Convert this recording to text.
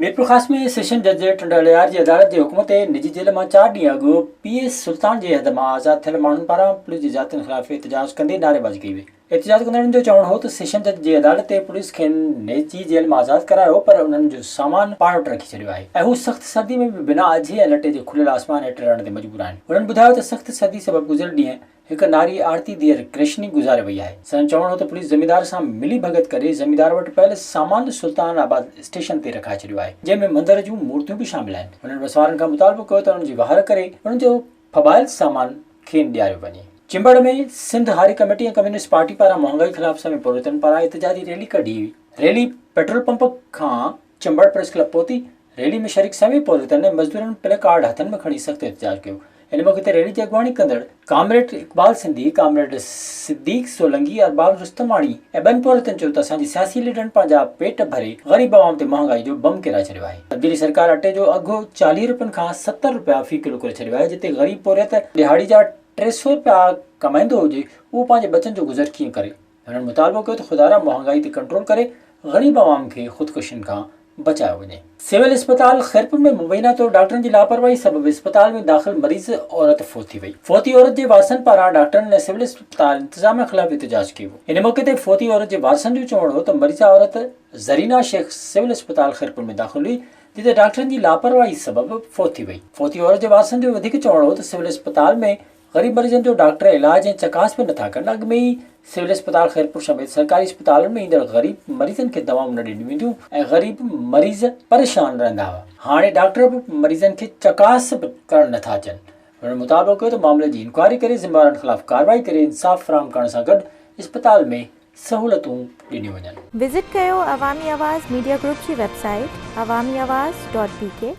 Mirpurkhas ۾ session جج ٽنڊو الهيار جي عدالت جي حڪم تي نجي جيل مان چار ڏينهن اڳ پي ايس سلطان جي حد مان آزاد ٿيل ماڻهن پاران پوليس جي زيادتين خلاف احتجاج ڪندي نعريبازي ڪئي وئي. احتجاج ڪندڙن جو چوڻ هو ته سيشن جج جي عدالت تي پوليس کين نجي جيل مان آزاد ڪرايو پر انهن جو سامان پاڻ وٽ رکي ڇڏيو آهي ۽ هو سخت سردي ۾ به بنا اجهي ۽ لٽي جي کليل آسمان هيٺ رهڻ تي مجبور آهن. هنن ٻڌايو ته سخت سردي سبب گذريل ڏينهن هڪ ناري آرتي ڌيئر ڪرشني گذاري وئي آهي. سندن چوڻ هو ته پوليس زميندار سان ملي ڀڳت ڪري زميندار وٽ پيل سامان سلطان آباد اسٽيشن تي رکائي ڇڏيو آهي، جنهن ۾ مندر جون مورتيون به شامل آهن. هنن وسوارن کان مطالبو ڪيو ته انهن جي واهر ڪري انهن جو ڦٻايل سامان کين ڏياريو وڃي. چمبڙ ۾ سنڌ هاري ڪميٽي ۽ ڪميونسٽ پارٽي پاران مهانگائي خلاف سوين پورهيتن پاران احتجاجي ريلي ڪڍي وئي. ريلي پيٽرول پمپ کان چمبڙ پريس ڪلب پهتي، ريلي ۾ شريڪ سوين پورهيتن ۽ مزدورن پلي ڪارڊ هٿن ۾ کڻي سخت احتجاج ڪيو. ان موقعي تي ريلي جي اڳواڻي ڪندڙ ڪامريڊ اقبال سنڌي، ڪامريڊ صديق سولنگي، ارباب رستماڻي ۽ ٻين پورهيتن چيو ته اسان جي سياسي ليڊرن پنهنجا پيٽ ڀري غريب عوام تي مهانگائي جو بم ڪيرائي ڇڏيو آهي. تبديلي سرڪار اٽي جو اگهه 40 روپين کان 70 روپيا في ڪلو ڪري ڇڏيو آهي جتي غريب پورهيت ڏهاڙي جا 300 روپيا ڪمائيندو هجي اهو پنهنجي ٻچن جو گذر ڪيئن ڪري؟ هنن مطالبو ڪيو ته خدارا مهانگائي تي ڪنٽرول ڪري غريب عوام کي خودڪشين کان بچايو وڃي. سول اسپتال خيرپور ۾ مبينا طور ڊاڪٽرن جي لاپرواهي سبب اسپتال ۾ داخل مريض عورت فوت ٿي وئي. فوتي عورت جي وارثن پاران ڊاڪٽرن ۽ سول اسپتال انتظاميا خلاف احتجاج ڪيو ويو. ان موقعي تي فوتي عورت جي وارثن جو چوڻ هو ته مريضه عورت زرينا شيخ سول اسپتال خيرپور ۾ داخل هئي جتي ڊاڪٽرن جي لاپرواهي سبب فوت ٿي وئي. فوتي عورت جي وارثن جو وڌيڪ چوڻ هو ته سول اسپتال ۾ غريب مريضن جو ڊاڪٽر علاج ۽ چڪاس به نٿا ڪن، اڳ ۾ ئي سول اسپتال خيرپور سميت سرڪاري اسپتالن ۾ ايندڙ غريب مريضن کي دوائون نه ڏنيون وينديون ۽ غريب مريض پريشان رهندا هئا، هاڻي ڊاڪٽر به مريضن کي چڪاس به ڪرڻ نٿا اچن. هنن مطالبو ڪيو ته معاملي جي انڪوائري ڪري ذميوارن خلاف ڪارروائي ڪري انصاف فراهم ڪرڻ سان گڏ اسپتال ۾ سهولتون ڏنيون وڃن. وزٽ ڪيو عوامي آواز ميڊيا گروپ جي website Awami Awaz dot B K.